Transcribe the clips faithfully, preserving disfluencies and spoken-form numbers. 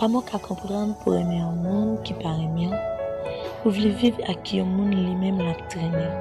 Kòman w ka konprann pou w renmen yon moun ki pa renmen w? Ou vle viv ak yon moun li menm l ap trennen.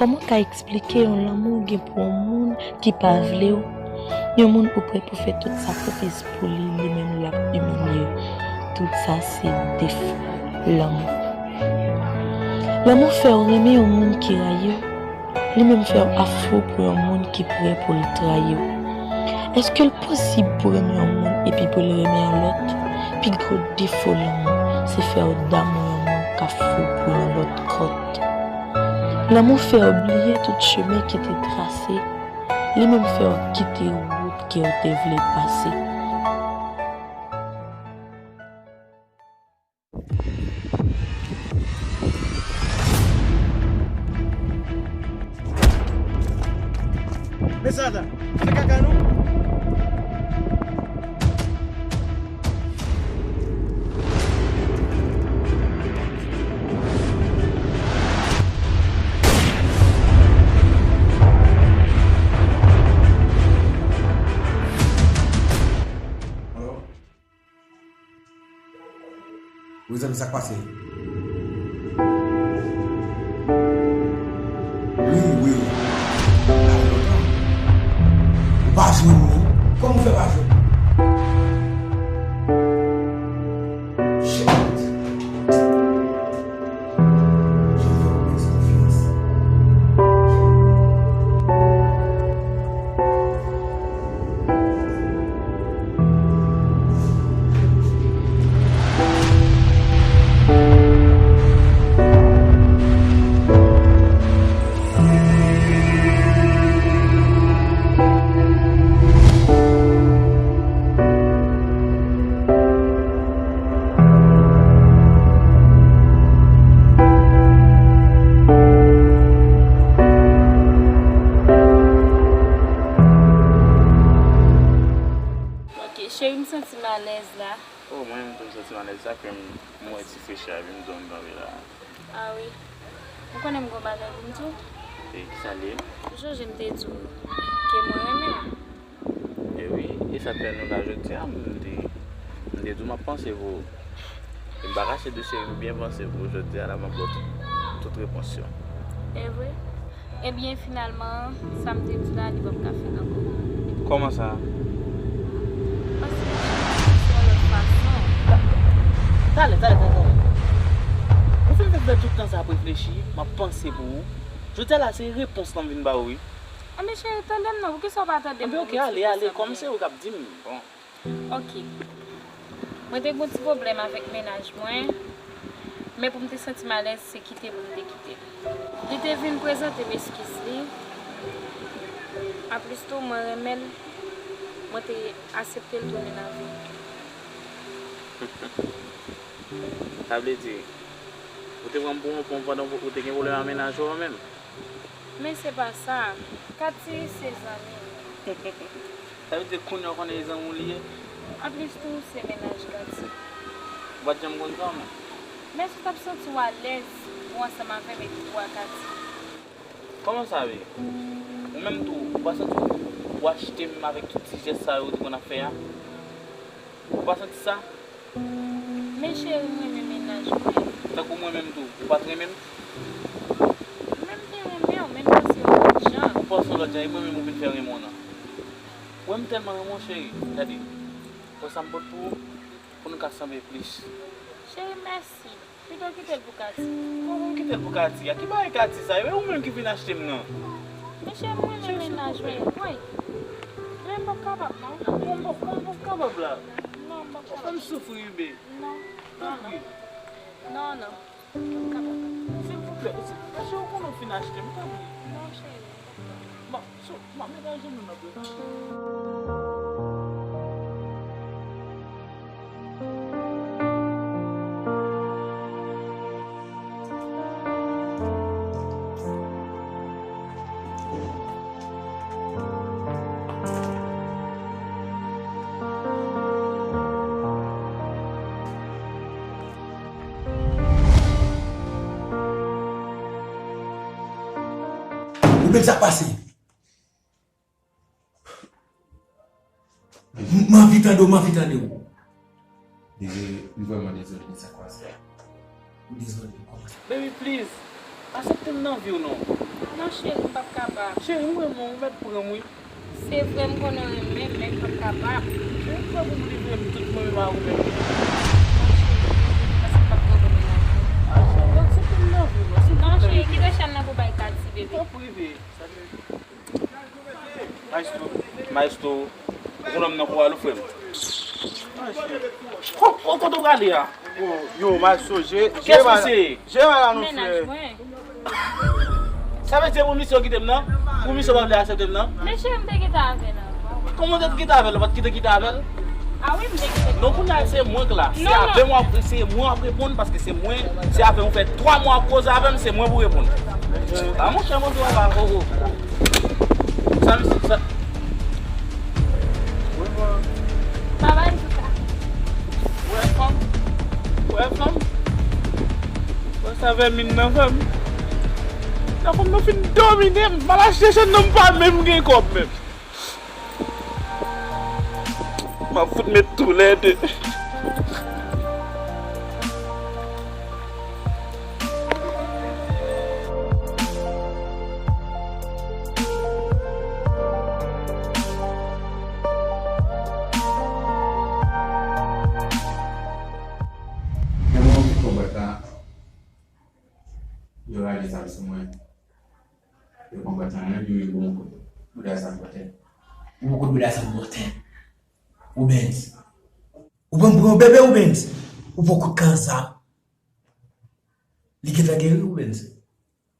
Kòman w ka eksplike yon lanmou w gen pou yon moun ki pa vle w? Yon moun ou prè pou fè tout sakrifis pou li, li menm l ap imilye w. Tout sa se defo lanmou. Lanmou fè w renmen yon moun ki rayi w. Li menm fè w ap fou pou yon moun ki prè pou l trayi w. Èske l posib pou renmen yon moun epi pou l renmen yon lòt? Pi gwo defo lanmou, se fè w damou yon moun k ap fou pou yon lòt kòt. Lanmou fè w bliye tout chemen ki te trase. Li menm fè w kite wout ke w te vle pase. Men sa la, se kaka non? Wi, zanmi, sa k pase? Wi, wi. Ou pa jwenn li? Kòman w fè pa jwenn li? Shit. Jan fè w pèdi konfyans. Ok, cheri, m santi m alèz la. Oh, mwen menm tou, m santi m alèz, sa fè m, m wè ti frechè a vin zòn kanpe la. Ah wi. Ou konnen m gon bagay pou m di w? E kisa l ye? Ou sonje m te di w ke mwen renmen w? E wi, e sa k fè nou la jodi a, m te, m te di w m ap panse pou ou. E m pa kache tou, cheri, m byen panse pou ou jodi a la, m ap ba w tout, tout repons yo. E vre? Ebyen, finalman, sa m te di la, li p ap ka fèt ankò. Kòman sa? Paske m chanje panse yon lòt fason. Talè, talè, talè, talè. Ou fin fè tout tan sa ap reflechi, m ap panse pou ou. Jodi a la, se repons lan m vin ba ou, wi. Anben, cheri, tande m non, poukisa w pa tande m? Anben, ok, ale, ale, kòm se ou k ap di m. Bon. Ok. Mwen te gen yon ti pwoblèm avèk mennaj mwen, men pou m te santi m alèz, se kite pou m te kite l. Li te vin prezante m eskiz li. Anplis tou, mwen renmen l, mwen te aksepte l tounen nan vi m. Sa vle di, ou te pran m pou yon pon pandan ou te gen pwoblèm ak mennaj ou an menm? Men se pa sa. Katy se zanmi m. Sa vle di kounye a w konnen e zanmi w li ye? Anplis tou, se mennaj Katy. Ou pa t janm konn sa w menm? Men si w t ap santi w alèz pou w ansanm avè m epi pou w ak Katy. Kòman sa ye? Ou menm tou, ou pa santi w achte m avèk tout ti jès sa yo ou te konn ap fè a? Ou pa santi sa? Men cheri, m renmen mennaj mwen. Tankou mwen menm tou, ou pa t renmen m? Men m te renmen w, men m panse yon lòt jan. Ou panse yon lòt jan, e mwen menm ou vin fè renmen w nan. Ou wè m tèlman renmen w, cheri. Gade, wè sa m pot pou ou, pou nou ka sanble plis. Cheri, mèsi. Pito kite l pou Katy. Kòman m kite l pou Katy a? Ki bagay Katy sa? E ou menm ki vin achte m nan. Men cheri, m renmen mennaj mwen. Woy. Men m p ap kapab non. Bon, m p ap, m p ap kapab la. Non, m p ap kapab. Ou fè m soufri wi, babe. Non. Tanpri. Non, non. M p ap kapab. Silvouplè, silvouplè, cheri, ou konnen w fin achte m, tanpri. Non, cheri. Bon, so, m ap mete ajenou nan pye. Ou menm sa k pase? M, m anvi tande w, m anvi tande w. Dezole, m vrèman dezole de sa k pase a. M dezole, kòman sa? Baby, please, aksepte m nan vi w non. Non, cheri, m p ap kapab. Cheri, m renmen w, ou mèt pran m, wi. Se vre, m konnen w renmen m, men m p ap kapab. Cheri, m prè pou m livre m tout mwen menm ak ou menm. Non, cheri, paske m p ap pran pou mennaj ou. Ah, cheri, aksepte m nan vi w non, silvouplè. Non, cheri, kite chèn nan pou bay Katy, baby. Tanpri, baby. Maestro, maestro, ou konn nonm nan pou al ou, frè m? Ko-, ko-, kote w prale a? Yo, yo, maestro, je, je mal, je mal anonse. Mennaj mwen. Sa vle di se pou misye w kite m nan? Pou misye w pa vle aksepte m nan? Men cheri, m te kite avè l anvan. Kòman w te kite avè l? Ou pa t kite kite avè l? Ah wi, m te kite. Non, kounye a se mwen k la. Se avè m w ap, se mwen w ap reponn paske se mwen, se avè m ou fè twa mwa w ap koze avè m, se mwen pou reponn. Ah, monchè, mwen di w pa, oh, oh. Sa misye, sa. Bye bye, Zuka. Wè fanm. Wè fanm. Wè sa vèmin nan fanm. Sa fanm nan fin domine m. M al achte chèn nan m pa menm gen kòb menm. M ap fout met toulède. Nan moman m te pran bòt la, yo rale zam sou mwen. Yo pran bòt la nan men m, yo pran kout bouda zam bò tè. Yo pran kout bouda zam bò tè. Ou Benz. Ou pran, pran bebe ou Benz. Ou pran kout kan zam. Li gentan geri ou Benz.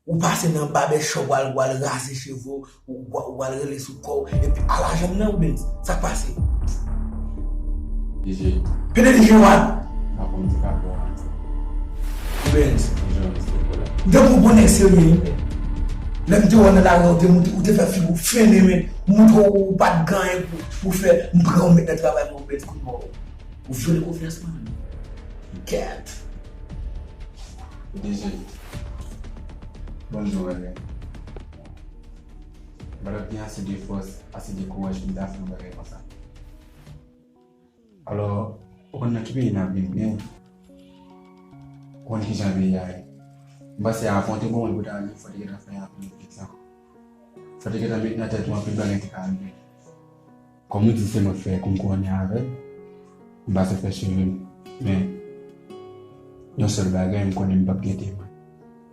Ou pase nan barbè shop, w al, w al raze cheve w, w, w al rele sou kò w, epi ala janm nan ou Benz. Sa k pase? D J. Pede D J Wad. Avan m te ka pran. Benz. Jan m te pran. M te pran pou nèg serye wi. Lè m te wè w nan lari a, ou te moute, ou te fè figi w fennen, men moutre w ou pa t gen anyen pou, pou fè, m pran w met nan travay mwen, Benz, kounye a ou vyole konfyans mwen menm. Kèt. D J. Ban m di w yon bagay. M pa t ap gen ase de fòs, ase de kouraj pou m ta fè yon bagay konsa. Alò, ou konn nan ki peyi n ap viv, men ou konn kijan peyi a ye. M panse avan w te konprann pou w ta ale, fò w te gentan fè anpil refleksyon. Fò w te gentan met nan tèt ou anpil bagay ki ka rive. Kòm ou di se mwen k fè kou m kouwonnen avè l, m pa sot fè cheve m. Men, yon sèl bagay, m konnen m p ap gen temwen.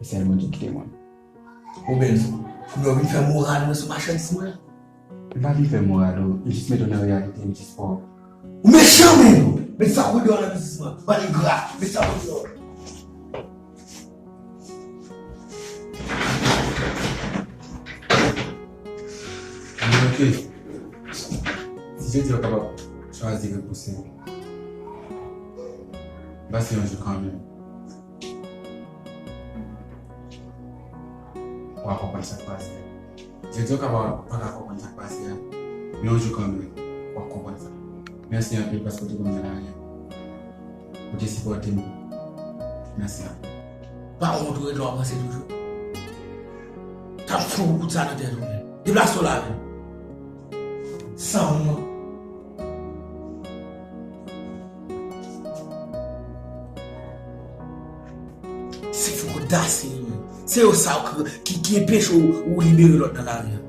E sèl Bondye ki temwen. Ou Benz, kounye a w vin fè moral mwen sou machandiz mwen an. M pa vin fè moral ou, m jis mete w nan reyalite, m jis fè w. Ou mechan menm! Men sa w dwe nan biznis mwen, bann engra, men sa w dwe. Ok. Si Jedi a w kapab chwazi repouse m, m panse yon jou kanmenm. W a konprann sa k pase a. Jodi w kapab pa ka konprann sa k pase a, men yon jou kanmenm, w ap konprann sa. Mèsi anpil paske w te konn nan lari a. Ou te sipòte m. Mèsi anpil. Pa wont ou rete w ap ranse toujou. T ap fè w kout sa nan tèt ou menm. Deplase w la menm. San wont. Se fòk w dase yo. Se yo sa yo ki, ki, ki enpeche w, w libere lòt nan lari a.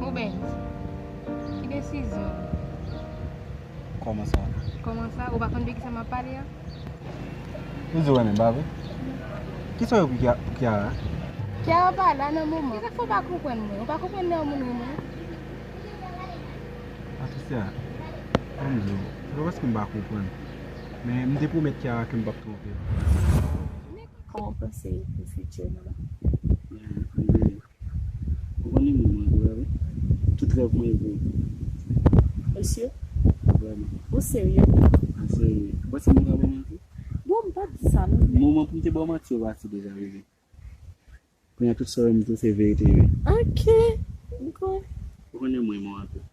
Ou Benz, ki desizyon? Kòman sa? Kòman sa? Ou pa konn de kisa m ap pale a? Ou di w renmen m, pa vre? Kisa w ye pou Kia-, pou Kiara? Kiara pa la nan moman. Kisa k fè w pa konprann mwen? Ou pa konprann lè yon moun renmen w? Patricia, ban m di w, se pa paske m pa konprann. Men m te pwomèt Kiara ke m p ap twonpe l. Kòman w panse pou fiti nou la? Ou konnen mwen, mwen vre, wi. Tout rèv mwen vre. Mesye, vrèman. Ou serye? Mwen serye. Ou panse mwen ka ba w manti? Bon, m pa di sa non. Moman pou m te ba w manti yo pase deja, bebe. Kounye a tout sa w wè m di w se verite, wi. Ok. Ok. Ou konnen mwen renmen w anpil.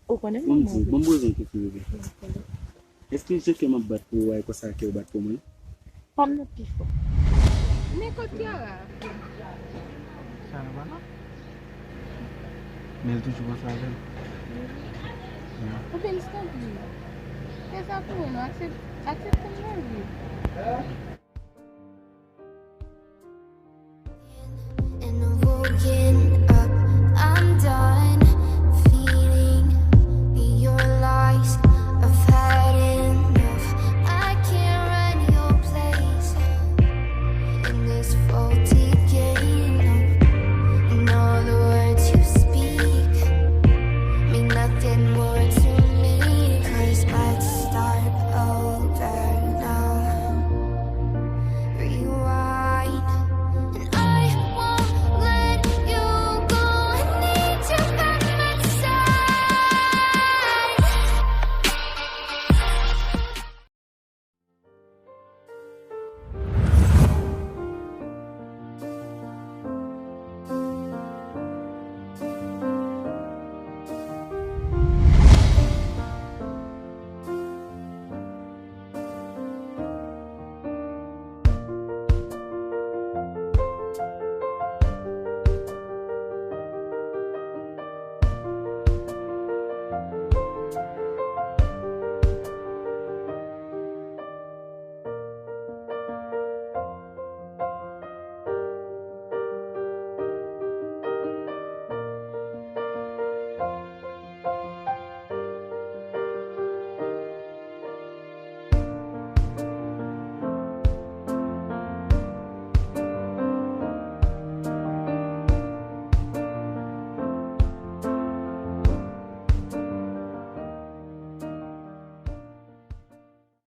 Ou konnen mwen renmen w anpil. Bon, m bezwen kite, bebe. Èske jan kè m ap bat pou ou a, e konsa kè w bat pou mwen? Pa m nan pi fò. Men kot Kiara? Kiara pa la. Men l toujou panse avè m. Anpil, sitanpli. Fè sa pou mwen, non. Aksep-, aksepte m nan vi.